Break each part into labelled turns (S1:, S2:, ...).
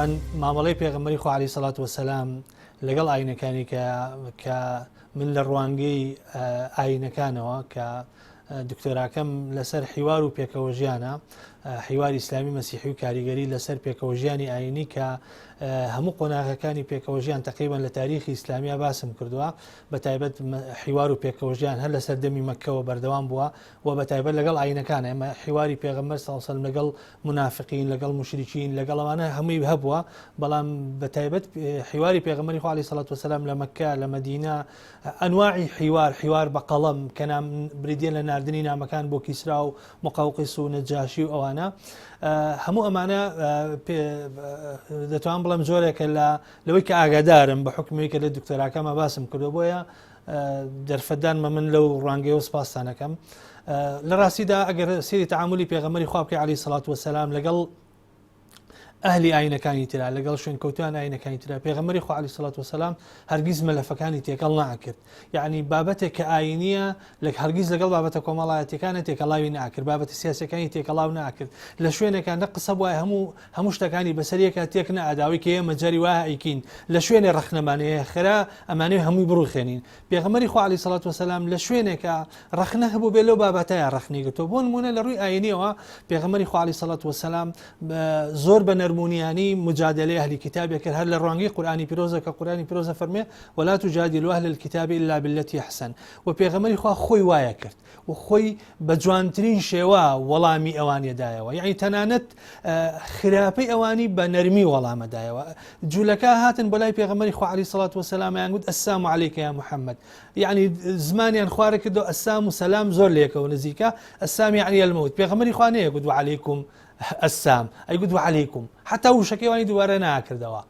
S1: تەبعەن مامەڵەی پێغەمبەری خوا عەلەیهی سەڵات وەسەلام لەگەڵ ئاینەکانی کە کە من لە ڕوانگەی ئاینەکانەوە کە دکتۆراکەم لەسەر حیوار و پێکەوەژیانە حیوار ئیسلامی مەسیحی و کاریگەری لەسەر پێکەوەژیانی ئاینی کە هەموو قۆناغەکانی پێکەوەژیان تقریبان لە تاریخی ئیسلامیا باسم کردووە بە تایبەت حیوار و پێکەوەژیان هەر لە سەردەمی مەکەوە بەردەوام بووە و بە تایبەت لەگەڵ ئاینەکان ئێمە حیواری پێغەمبەر صلی الله علیه و سلم لەگەڵ منافقین لەگەڵ مشرکین لەگەڵ ئەوانە هەمووی هەبووە بەڵام بە تایبەت حیواری پێغەمبەری خوا علیه الصلاة والسلام لە مەککە لە مەدینە ئەنواعی حیوار حیوار بە قەڵەم کە نام بریتیە لە ناردنی نامەکان بۆ کیسرا و مقوقس و نەجاشی و ئەوانە هەموو ئەمانە دەتوان بڵێم جۆرێکە لە لەوەی کە ئاگادارم بە حکومەوەی کە لە دکتۆراکەمە باسم کردو بۆیە دەرفەتدان بە من لەو ڕوانگەیەوە سپاستان ئەکەم لە ڕاستیدا ئەگەر سێری تەعامولی پێغەمبەری خوا بکەی عەلەیهی سەڵات وەسەلام لەگەڵ ئەهلی ئاینەکانی ترا لەگەڵ شوێنکەوتوان ئاینەکانی ترا پێغەمبەری خوا عەلەیهی سەڵات وەسەلام هەرگیز مەلەفەکانی تێکەڵ ناکرد یعنی بابەتێک کە ئاینیە لە هەرگیز لەگەڵ بابەتە کۆمەڵایەتەکانە تێکەڵاوی ناکرد بابەتە سیاسەکانی تێکەڵاو ناکرد لە شوێنەکان نە قسە بووە هەموو هەموو شتەکانی بەسەر یەکا تێک نەئەداوەی کە ئێمە جاری وایە ئەیکەین لە شوێنێ ڕەخنەمان هەیە خێرا ئەمانەوێ هەمووی بڕوخێنین پێغەمبەری خوا عەلەیهی سەڵات وەسەلام لە شوێنێکا ڕەخنە هەبوو بێ لەو بابەتەیە ڕەخنەی گرتووە بۆ نموونە لە ڕووی ئاینیەوە پێغەمبەری خوا عەلەیهی سەڵات وەسەلام زۆر بە نەرمونیانی مجادلەی ئەهلی کتابێ کرد هەر لە ڕوانگەی قورئانی پیرۆزە کە قورئانی پیرۆزە فەرمێ ولا تجادلوا أهل الكتاب إلا بالتي أحسن و پێغەمبەری خوا خۆی وایە کرد و خۆی بە جوانترین شێوە وەڵامی ئەوانی دایەوە یعنی تەنانەت خراپەی ئەوانی بە نەرمی وەڵامە دایەوە جوولەکە هاتن بۆ لای پێغەمبەری خوا عەلەیهی سڵات وسەلامیان گوت السلام علیک یا محمد یعنی زمانیان خوارە کردو السلام و سەلام زۆر لێکەوە نزیکە السلام یعنی الموت پێغەمبەری خوا نەیەگوت وعلیکم السلام ئەیگوت وعلیکم حتا وشەکەی وانی دووبارە ناکردەوە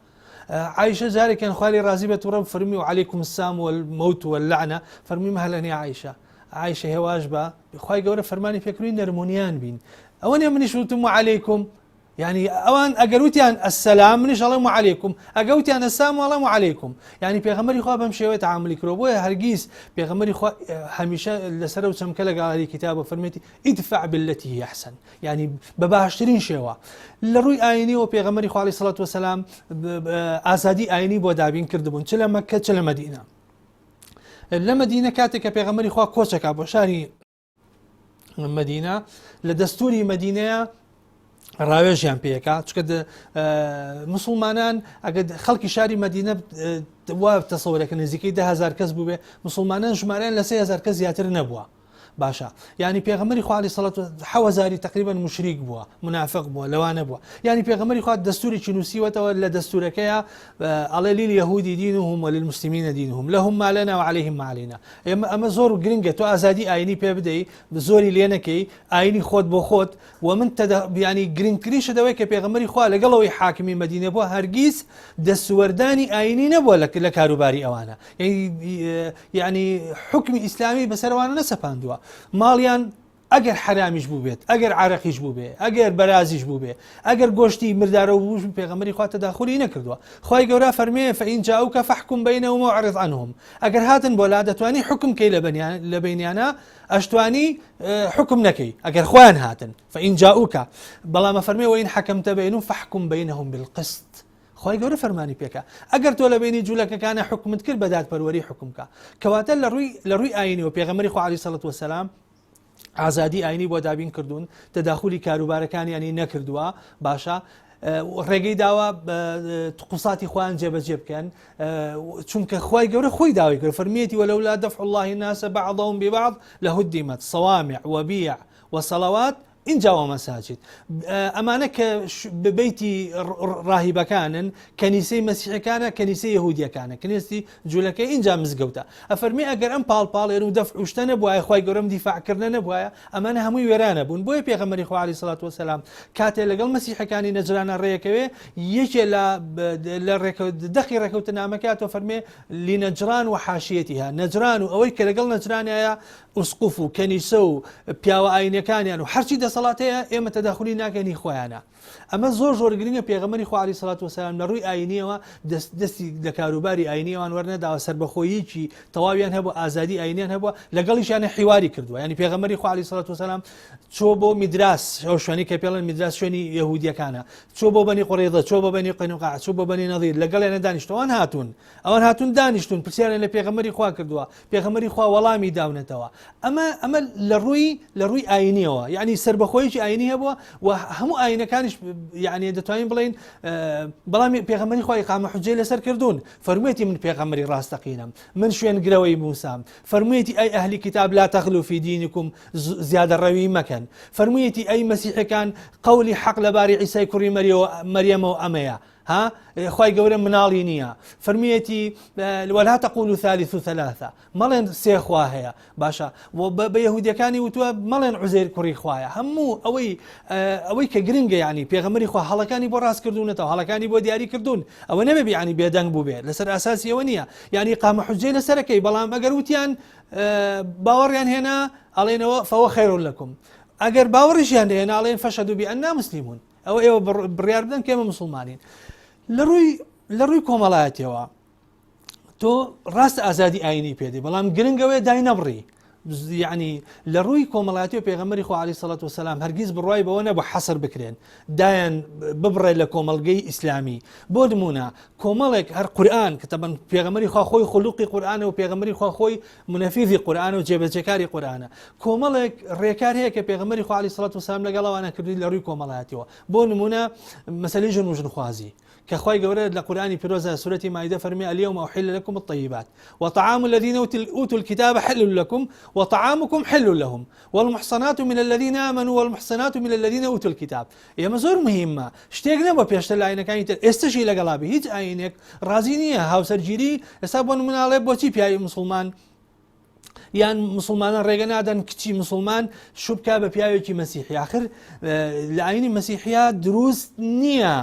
S1: عائشە جارێکیان خوا لێی ڕازی بێت توڕە فەرمی و علیکم السام والموت واللعنە فەرمی مهلا یا عائشە عائشە هێواش بە خوای گەورە فەرمانی پێکردوین نەرمونیان بین ئەوە نیە منیش وتم وعلیکم یعنی ئەوان ئەگەر وتیان السلام منیش ئەڵێم وعلیکم ئەگە وتیان السلام ئەڵێم وعلیکم یعنی پێغەمبەری خوا بەم شێوەیە تعاملی کرۆ بۆیە هەرگیز پێغەمبەری خوا هەمیشە لەسەر ئەو چەمکە لەگەڵ کتاب و فەرمێتی ادفع بالتي هي احسن یعنی بە باشترین شێوە لە ڕووی ئاینیەوە پێغەمبەری خوا عەلەیهی سڵات وسلام ئازادی ئاینی بۆ دابین کردبوون چ لە مەککە چ لە مەدینە لە مەدینە کاتێک کە پێغەمبەری خوا کۆچەکە بۆ شاری مەدینە لە دەستوری مەدینەیە ڕاوێژیان پێکا چکە مسلمانان ئەگەر خەڵکی شاری مەدینە وا تەسەورەکە نزیکەی دههزار کەس بووێ مسلمانان ژمارەیان لە 3000 کەس زیاتر نەبووە باشە یانی پێغەمبەری خوا علیه الصلاة حەوەزاری تقریبا مشریک بووە منافق بووە لەوانە بووە یانی پێغەمبەری خوا دەستورێکی نووسیوەتەوە لە دەستورەکەیە ئەڵێ لليهود دينهم وللمسلمين دينهم لهم ما لنا وعليهم ما علينا ئێمە ئەمە زۆر گرنگە تۆ ئازادی ئاینی پێ بدەی زۆری لێ نەکەی ئاینی خۆت بۆ خۆت و من ینی گرنگترین شدەوەی کە پێغەمبەری خوا لەگەڵەوەی حاکمی مەدینە بووە هەرگیز دەسوەردانی ئاینی نەبووە لە کاروباری ئەوانە یعنی حوکمی ئیسلامی بەسەروانە نەسەپاندووە ماڵیان ئەگەر حرامیش بوو بێت ئەگەر عرەقیش بوو بێ ئەگەر بەرازیش بوو بێ ئەگەر گۆشتی مردارە بووش پێغەمبەری خوا تەداخلی نەکردووە خوای گەورە فەرمێ فإن جاءوك فاحكم بينهم وأعرض عنهم ئەگەر هاتن بۆ لا دەتوانی حکم کەی لە بەنیان لە بینیانە ئەشتوانی حکم نەکەی ئەگەر خۆیان هاتن فإن جاءوك بەڵام فەرمێ وإن حكمت بينهم فاحكم بينهم بالقسط خوای گەورە فەرمانی پێکا ئەگەر تۆ لە بینی جولەکەکانە حکومت کرد بە دادپەروەری حکوم کە کەواتە لە ڕووی لە ڕووی ئاینیەوە پێغەمبەری خوا عەلەیهی سەڵات وەسەلام ئازادی ئاینی بۆ دابین کردوون تەداخلی کاروبارەکانیانی نەکردووە باشە ڕێگەی داوە قوساتی خۆیان جێبەجێ بکەن چونکە خوای گەورە خۆی داوای کرد فەرمیەتی ولولا دفع الله الناس بعضهم ببعض لهدمت صوامع وبيع وصلوات ئینجا ومساجد ئەمانە کە بەیتی ڕاهیبەکانن کەنیسەی مەسیحەکانە کەنیسەی یهودیەکانە کنێستی جوولەکە ئینجا مزگەوتە ئەفەرمی ئەگەر ئەم پاڵ پاڵێن و دەفع شتە نەبوایە خوای گەورەم دیفاعکردنە نەبوایە ئەمانە هەمووی وێرانە بوون بۆیە پێغەمبەری خوا عەلەیهی سڵات وسلام کاتێ لەگەڵ مەسیحەکانی نەجرانە ڕێکەوێ یەکێ لە لە دەقی ڕێکەوتنامەکە تۆ فەرمێ لنجران و حاشیەتها نەجران و ئەوەی کە لەگەڵ نەجرانایە ئوسقوف و کەنیسە و پیاوە ئاینەکانیان و هەرچی دەست. دەسەڵاتەیە ئێمە تەداخلی ناکەین هی خۆیانە. ئەمە زۆر زۆر گرنگە پێغەمبەری خوا علیە سڵات وسلام لە ڕووی ئاینیەوە دەستی لە کاروباری ئاینی ئەوان وەرنەداوە سەربەخۆییکی تەواویان هەبوو ئازادی ئاینیان هەبووە لەگەڵیشیان حیواری کردووە ینی پێغەمبەری خوا علیە سڵات وسلام چۆ بۆ میدراس ئەو شوێنی کە پێڵێن میدراس شوێنی یەهودیەکانە چۆ بۆ بەنی قوڕیضە چۆ بۆ بەنی قەینوقاع چۆ بۆ بەنی نەضیر لەگەڵیانە دانیشتوان هاتوون ئەوان هاتوون دانیشتون پرسیاریان لە پێغەمبەری خوا کردووە پێغەمبەری خوا وەڵامی داونەتەوە ئەمە ئەمە لە ڕووی لە ڕووی ئاینیەوە یعنی سربەخۆیەکی ئاینی هەبووە و هەموو ئاینەکانیش یعنی دەتوانین بڵین بەڵام پێغەمبەری خوا ئیقامە حجەی لەسەر کردوون فەرموویەتی من پێغەمبەری ڕاستەقینەم من شوێنگرەوەی موسام فەرموویەتی ئەی ئەهلی کتاب لا تغلو في دينكم زیادە ڕەوی مەکەن فەرموویەتی ئەی مەسیحەکان قەولی حەق لەباری عیسای کوڕی مەریەمەوە ئەمەیە ها خوای گەورە مناڵی نییە فەرموویەتی ولا تقولوا ثالث ثلاثة مەڵێن سێ خوا هەیە باشە بە یەهودیەکانی وتووە مەڵێن عوزێر کوڕی خوایە هەموو ئەوەی ئەوەی کە گرنگە ینی پێغەمبەری خوا هەڵەکانی بۆ ڕاست کردوونەتەوە هەڵەکانی بۆ دیاری کردوون ئەوە نەبێ بیانی بێدەنگ بوو بێت لەسەر ئاساسی ئەوە نییە یعنی ئیقامە حوجەی لەسەرەکەی بەڵام ئەگەر وتیان باوەڕیان هێنا ئەڵێنەوە فهو خير لكم ئەگەر باوەڕیشیان هێنا ئەڵێن فاشهدوا بأنا مسلمون ئەوە ئێوە بڕیار بدەن کە ئێمە مسلمانین لە ڕووی لە ڕووی کۆمەڵایەتیەوە تۆ ڕاست ئازادی ئاینی پێدی بەڵام گرنگەوەی دای نەبڕی یعنی لە ڕووی کۆمەڵاتی و پێغەمبەری خوا علیه سڵات وسلام هەرگیز بڕای بەوە نەبوو حەسر بکرێن دایان ببڕێ لە کۆمەڵگەی ئیسلامی بۆ نمونە کۆمەڵێک هەر قورآن کە تەبەن پێغەمبەری خوا خۆی خلوقی قورآانە و پێغەمبەری خوا خۆی منەفیزی قورآانە و جێبەجێکاری قورآانە کۆمەڵێک ڕێکار هەیە کە پێغەمبەری خوا علیه سڵات وسلام لەگەڵ ئەوانە کردووی لە ڕووی کۆمەڵایەتیەوە بۆ نمونە مەسەلەی ژن و ژنخوازی کە خوای گەورە لە قورئانی پیرۆزدا سورەتی مائیدە فەرمی اليوم احل لكم الطيبات وطعام الذين اوتوا الكتاب حل لكم وطعامكم حل لهم والمحصنات من الذين آمنوا والمحصنات من الذين اوتوا الكتاب ئێمە زۆر مهمە شتێک نەبووە پێشتر لە ئاینەکانی تر ئێستەشی لەگەڵا بێ هیچ ئاینێک ڕازی نییە هاوسەرگیری ئێستا بۆ مناڵێ بۆچی پیاوی مسلمان یان مسلمانان ڕێگە نادەن کچی مسلمان شوبکە بە پیاوێکی مەسیحی آخر لە ئاینی مەسیحیا دروست نییە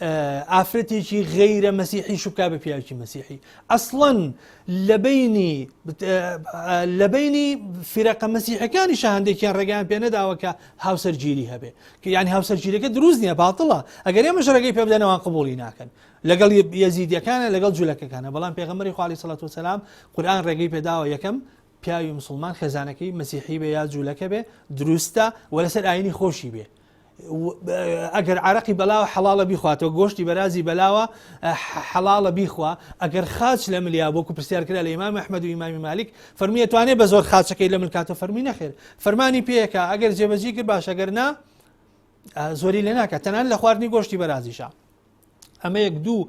S1: ئافرەتێکی غەیرە مەسیحی شوبکە بە پیاوێکی مەسیحی ئەسڵەن لە بینی لە بینی فیرەقە مەسیحەکانی شاهندێکیان ڕێگەیان پێ نەداوە کە هاوسەرگیری هەبێ کە یعنی هاوسەرگیرەکە دروست نییە باتڵە ئەگەر ئێمەش ڕێگەی پێ بدەنەوە قبوڵی ناکەن لەگەڵ یەزیدیەکانە لەگەڵ جولەکەکانە بەڵام پێغەمبەری خوا علیە سڵات وسلام قورئان ڕێگەی پێداوە یەکەم پیاوی مسلمان خێزانەکەی مەسیحی بێ یا جوولەکە بێ دروستە و لەسەر ئاینی خۆشی بێ ئەگەر عرەقی بەلاوە حەڵاڵە بیخواتەوە گۆشتی بەرازی بەلاوە حەڵاڵە بیخوا ئەگەر خاچ لە ملیا بۆکو پرسیار کرا لە ئیمام ئەحمەد و ئیمامی مالیک فەرمیە توانێ بە زۆر خاچەکەی لە مل کاتەوە فەرمی نەخێر فەرمانی پێیەکە ئەگەر جێبەجی کرد باش ئەگەر نا زۆری لێ ناکات تەنان لە خواردنی گۆشتی بەرازیشە ئەمە یەک دوو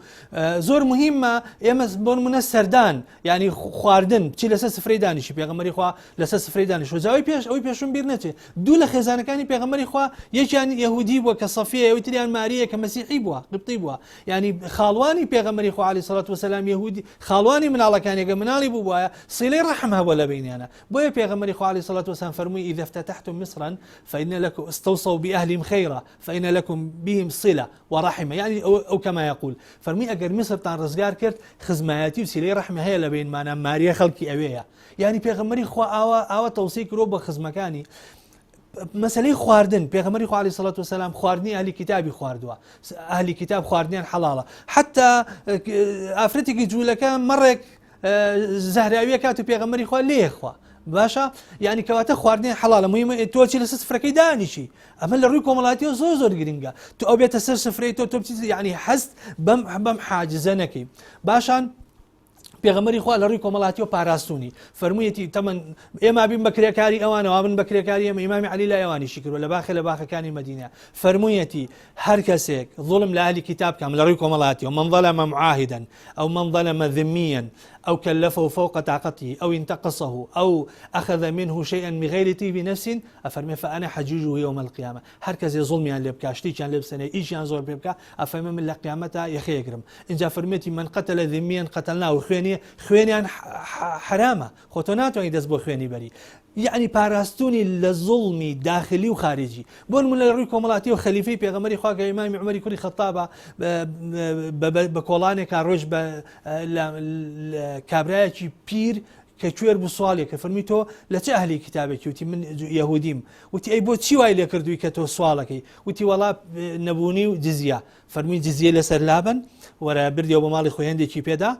S1: زۆر مهمە ئێمە بۆن منە سەردان ینی خواردن چی لەسەر سفرەی دانیشی پێغەمەری خوا لەسەر سفرەی دانیش جاوی پێش ئەوی پێشم بیر نەچێت دوو لە خێزانەکانی پێغەمەری خوا یەکیان یهودی بووە کە سەفیە ئەوی تریان ماریە کە مەسیحی بووە قبطی بووە ینی خاڵوانی پێغەمەری خوا علی سڵات وسلام یهودی خاڵوانی مناڵەکانێکە مناڵی بوو وایە سیلەی ڕەحم هەبووە لە بینیانە بۆیە پێغەمەری خوا علی سڵات وسلام فەرمووی إذا افتتحتم مصرا فإن لكم استوصوا بأهلهم خيرا فإن لكم بهم صلة ورحمە یانی ئەو کەما یقول فەرمی ئەگەر میسرتان ڕزگار کرد خزمایەتی و سیلەی ڕەحمە هەیە لە بینمانە ماریە خەڵکی ئەوەیە یانی پێغەمبەری خوا ئاوا ئاوا تەوسی کرۆ بە خزمەکانی مەسلەی خواردن پێغەمبەری خوا علیه الصلاة والسلام خواردنی ئەهلی کتابی خواردووە ئەهلی کتاب خواردنیان حەڵاڵە حتا ئافرەتێکی جوولەکە مەڕێک زەهراویە کات و پێغەمبەری خوا لێ خوا باشە یعنی کەواتە خواردنی حەڵالە مهمە تۆ چی لەسەر سفرەکەی دانیشی ئەمە لە ڕووی کۆمەڵاتیەوە زۆر زۆر گرنگە تو ئەو بێتە سەر سفرەی تۆ تۆ بچیت یعنی حەست بەم بەم حاجزە نەکەی باشان پێغەمبەری خوا لە ڕووی کۆمەڵاتیەوە پاراستونی فەرموویەتی تەمەن ئێمە بین بە کرێکاری ئەوانەوە بن بە کرێکاری ئێمە ئیمامی عەلی لای ئەوانیشی کردووە لە باخێ لە باخەکانی مەدینە فەرموویەتی هەر کەسێک ظلم لە ئەهلی کتاب کام لە ڕووی کۆمەڵاتیەوە من ظلم معاهدا أو من ظلم ذميا أو كلفه فوق طاقته أو انتقصه أو أخذ منه شيئا بغير طيب نفس ئەفەرمێ فأنا حجيجه يوم القيامة هەر کەسێ زوڵمیان لێ بکا شتێکیان لێ بسەنێ ئیشیان زۆر پێ بکا ئەفەرمێ من لە قیامەتا یەخەی ئەگرم ئینجا فەرمێتی من قتل ذميا قتلناه خوێنی خوێنیان حەرامە خۆ تۆ ناتوانانی دەست بۆ خوێنی بەری یعنی پاراستونی لە زوڵمی داخلی و خارجی بۆ نمونە لە ڕووی کۆمەڵاتی و خەلیفەی پێغەمبەری خوا کە ئیمامی عومەری کوڕی خەتابە بە کۆڵانێکا ڕۆژ بە کابرایەکی پیر. کە کوێر بوو سواڵی کرد فەرمی تۆ لە چ ئەهلی کتابێکی وتی من یەهودیم وتی ئەی بۆ چی وای لێ کردووی کە تۆ سواڵەکەی وتی وەڵا نەبوونی و جزیە فەرمی جزیە لەسەر لابن وەرە بردیەوە بۆ ماڵی خۆی هەندێکی پێدا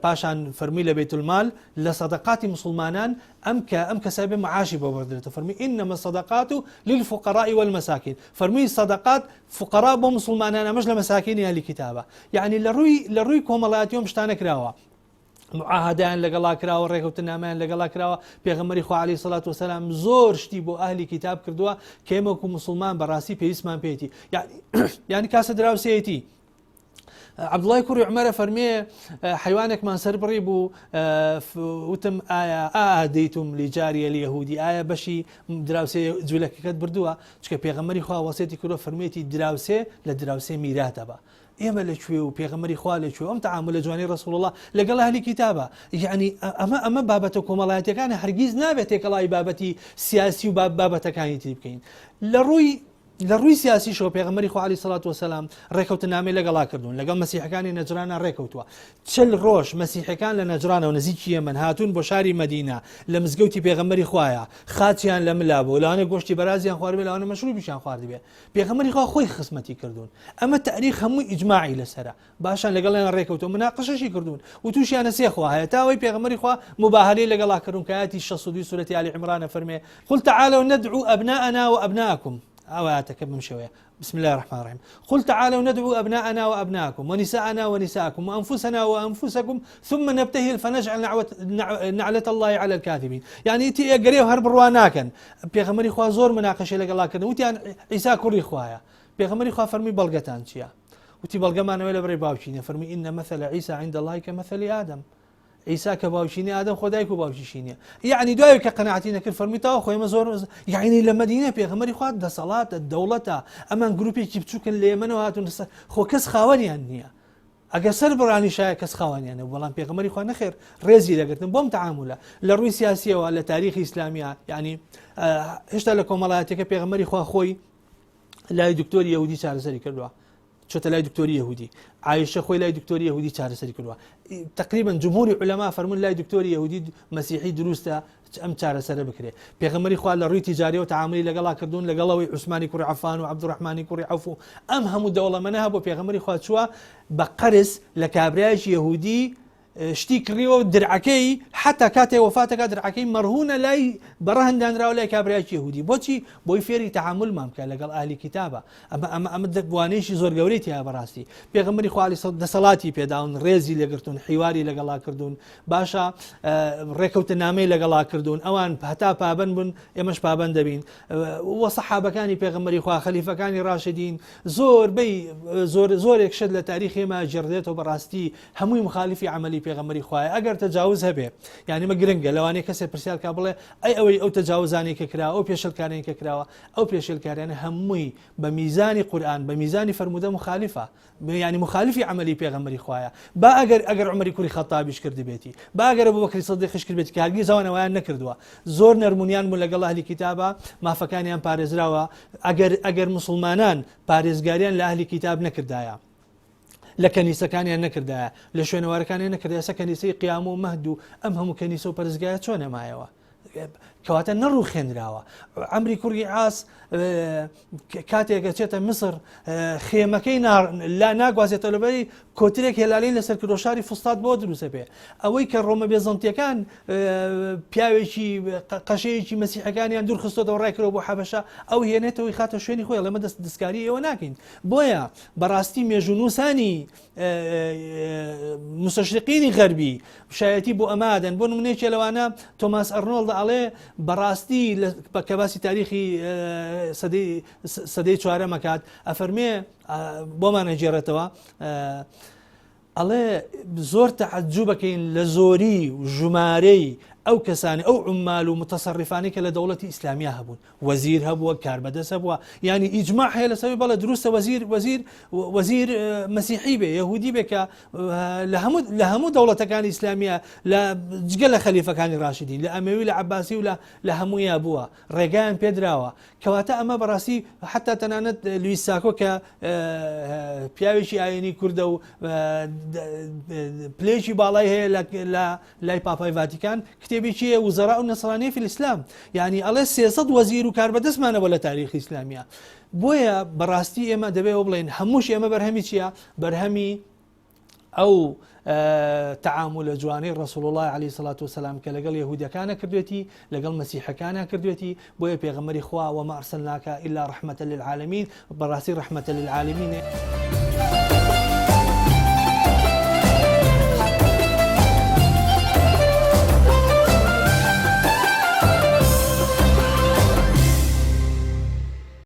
S1: پاشان فەرمی لە بیت المال لە سەدەقاتی مسلمانان ئەم کە ئەم کەسە بێ معاشی بۆ بردرێتەوە فەرمی إنما الصدقات للفقراء والمساكين فەرمی سەدەقات فقراء بۆ مسلمانان ئەمەش لە مەساکینی ئەهلی کتابە یعنی لە ڕووی لە ڕووی کۆمەڵایەتی ئەم شتانە کراوە معاهدەیان لەگەڵا کراوە ڕێکەوتنامەیان لەگەڵا کراوە پێغەمبەری خوا عەلەیهی سەڵات وسلام زۆر شتی بۆ ئەهلی کتاب کردووە کە ئێمە وەکو مسلمان بەڕاستی پێویستمان پێیەتی یعنی کاسە دراوسێتی عەبدوڵای کوڕی عومەرە فەرمێ حیوانێکمان سەربڕی بوو وتم ئایا ئادەیتم لجاریە اليهودی ئایا بەشی دراوسێ جولەکەکەت بردووە چکە پێغەمبەری خوا وەسێتی کردووە فەرمێتی دراوسێ لە دراوسێ میراتە بە ئێمە لە کوێ و پێغەمبەری خوا لە کوێ ئەم تەعامولە جوانی ڕسول الله لەگەڵ ئەهلی کتابە یعنی ئەمە ئەمە بابەتە کۆمەڵایەتەکان هەرگیز نابێت تێکەڵای بابەتی سیاسی و بابەتەکانی تری بکەین لە ڕووی لە ڕووی سیاسیشەوە پێغەمبەری خوا عەلەیهی سەڵات وەسەلام ڕێکەوتنامەی لەگەڵا کردوون لەگەڵ مەسیحەکانی نەجرانە ڕێکەوتووە چل ڕۆژ مەسیحەکان لە نەجرانەوە نزیکی یەمەن هاتوون بۆ شاری مەدینە لە مزگەوتی پێغەمبەری خوایە خاچیان لە ملا بوو لەوانەیە گۆشتی بەرازیان خواردبێ لەوانەیە مەشروبیشیان خواردبێ پێغەمبەری خوا خۆی خزمەتی کردوون ئەمە تاریخ هەمووی ئیجماعی لەسەرە باشان لەگەڵیان ڕێکەوتووە مناقشەشی کردوون وتوشیانە سێ خوا هەیە تا ئەوەی پێغەمبەری خوا مباهلەی لەگەڵا کردوون کە ئاەتی 62 سورەتی ئالی عیمرانە فەرمێ قل تعالوا ندعو أبناءنا وأبناءكم ئەو ئاەتەکە بەم شێوەیە بسم الله الرحمن الرحيم قل تعالوا ندعو أبناءنا وأبناءكم ونساءنا ونساءكم وأنفسنا وأنفسكم ثم نبتهل فنجعل نعلة الله على الكاذبين يعني تي ئەگەرێ هەر بڕوا ناکەن پێغەمبەری خوا زۆر مناقەشەی لەگەڵا کردن وتیان عیسا کوڕی خوایە پێغەمبەری خوا فەرمی بەڵگەتان چییە؟ وتی بەڵگەمانەوەی لە بەرەی باوکی نیە فەرمی إن مثل عيسى عند الله كمثل آدم عیسا کە باوکی نیە ئادەم خۆ دایک و باوکیشی نیە یعنی دوای کە قەناعەتی نەکرد فەرمی تاوە خۆ ئێمە زۆر یعنی لە مەدینە پێغەمبەری خوا دەسەڵاتە دەوڵەتە ئەمان گروپێکی بچووکن لە یەمەنەوە هاتوون خۆ کەس خاوەنیان نییە ئەگەر سەر بڕانی شایە کەس خاوەنیان نەبوو بەڵام پێغەمبەری خوا نەخێر ڕێزی لەگرتن بۆم تەعامولە لە ڕووی سیاسیەوە لە تاریخی ئیسلامیە یعنی هێشتا لە کۆمەڵایەتەکە پێغەمبەری خوا خۆی لای دکتۆری یهودی چارەسەری کردووە چۆتە لای دکتۆری یهودی عایشە خۆی لای دکتۆری یهودی چارەسەری کردووە تقریبا جمهوری علەما فەرمون لای دکتۆری یهودی مەسیحی دروستە ئەم چارەسەرە بکرێ پێغەمبەری خوا لە ڕووی تیجاریەوە تەعامولی لەگەڵا کردوون لەگەڵەوەی عوسمانی کوڕی عەفان و عەبدوڕەحمانی کوڕی عەوف و ئەم هەموو دەوڵەمەنە هەبوو پێغەمبەری خوا چووە بە قەرز لە کابرایەکی یەهودی شتی کڕیوە و درعەکەی حتا کاتێ وەفاتەکە درعەکەی مەرهونە لای بەڕەهن دانراوە لای کابرایەکی یەهودی بۆچی بۆی فێری تەعامولمان بکە لەگەڵ ئەهلی کیتابە ئەمە ئەمە ئەمە وانەیەکی زۆر گەورەی تیا بەڕاستی پێغەمبەری خوا عەلەیهی دەسەڵاتی پێداون ڕێزی لێگرتوون حیواری لەگەڵا کردوون باشە ڕێکەوتنامەی لەگەڵا کردوون ئەوان هەتا پابند بوون ئێمەش پابند دەبین وە سەحابەکانی پێغەمبەری خوا خەلیفەکانی ڕاشدین زۆربەی زۆر زۆرێک شت لە تاریخی ئێمە گێڕدێتەوە بەڕاستی هەمووی مخالفی عملی پێغەمبەری خوایە ئەگەر تەجاوز هەبێ یعنی مە گرنگە لەوانەیە کەسێ پرسیار کا بڵێ ئەی ئەوەی ئەو تەجاوزانەی کە کراوە ئەو پێشلکارەی کە کراوە ئەو پێشێلکاریانە هەمووی بە میزانی قورئان بە میزانی فەرموودە مخالفە یعنی مخالفی عملی پێغەمبەری خوایە با ئەگەر ئەگەر عمری کوری خەتابیش کردبێتی با ئەگەر ئەبوبەکری سدیقیش کردبێتی کە هەرگیز ئەوان ئەوەیان نەکردووە زۆر نەرمونیان بوون لەگەڵ ئەهلی کیتابە مافەکانیان پارێزراوە ئەگەر ئەگەر مسلمانان پارێزگاریان لە ئەهلی کیتاب نەکردایە لە کەنیسەکانیان نەکردایە لە شوێنەوارەکانیان نەکردایە ئێستا کەنیسەی قیام و مەهد و ئەم هەموو کەنیسە و پەرستگایە چۆن نەمایەوە کەواتە نەڕوخێنراوە ئەمری کوڕی عاس کاتێک ئەچێتە میسر خێمەکەی لا ناگوازێتەوە لەبەری کۆترێک هێلالین لەسەر کردۆ شاری فستات بۆ دروستە پێ ئەوەی کە ڕۆمە بێزەنتیەکان پیاوێکی قەشەیەکی مەسیحەکانیان دوور خستۆتەوە ڕایکرەوە بۆ حەبەشە ئەو هێنێتەوەی خاتە شوێنی خۆی لەمە دەست دەستکاری ئێوە ناکەین بۆیە بەڕاستی مێژوونووسانی مستشرقینی غەربی شایەتی بۆ ئەمادەن بۆ نمونەیەکێ لەوانە تۆماس ئەرنۆڵد ئەڵێ بەڕاستی کە باسی تاریخی سەدەی چوارەمەکات ئەفەرمێ بۆمانە گێڕێتەوە ئەڵێ زۆر تەعجوبەکەین لە زۆری و ژمارەی ئەو کەسانی ئەو عمال و متەسەڕیفانی کە لە دەوڵەتی ئیسلامیا هەبوون وەزیر هەبووە کاربەدەست هەبووە یعنی ئیجماع هەیە لەسەر بەڵێ دروستە وەزیر وەزیر وەزیر مەسیحی بێ یهودی بێ کە لە هەموو لە هەموو دەوڵەتەکانی ئیسلامیە لە جگە لە خەلیفەکانی ڕاشدین لە ئەمەوی لە عباسی و لە لە هەموویا بووە ڕێگایان پێدراوە کەواتە ئەمە بەڕاستی حتا تەنانەت لویس ساکۆ کە پیاوێکی ئاینی کوردە و پلێکی باڵای هەیە لە لای پاپای ڤاتیکان کتێبی. کتێبێکی هەیە وزراء النصرانیە فی الاسلام یعنی ئەڵێ 300 وەزیر و کاربەدەستمانەوە لە تاریخی ئیسلامیە بۆیە بەڕاستی ئێمە دەبێ ئەوە بڵێین هەمووش ئێمە بەرهەمی چییە؟ بەرهەمی ئەو تەعامولە جوانەی ڕسول الله علیه سڵات وسلام کە لەگەڵ یهودەکانە کردوێتی لەگەڵ مەسیحەکانە کردوێتی بۆیە پێغەمبەری خوا وما ارسلناک الا رحمة للعالمین بەڕاستی رحمة للعالمین.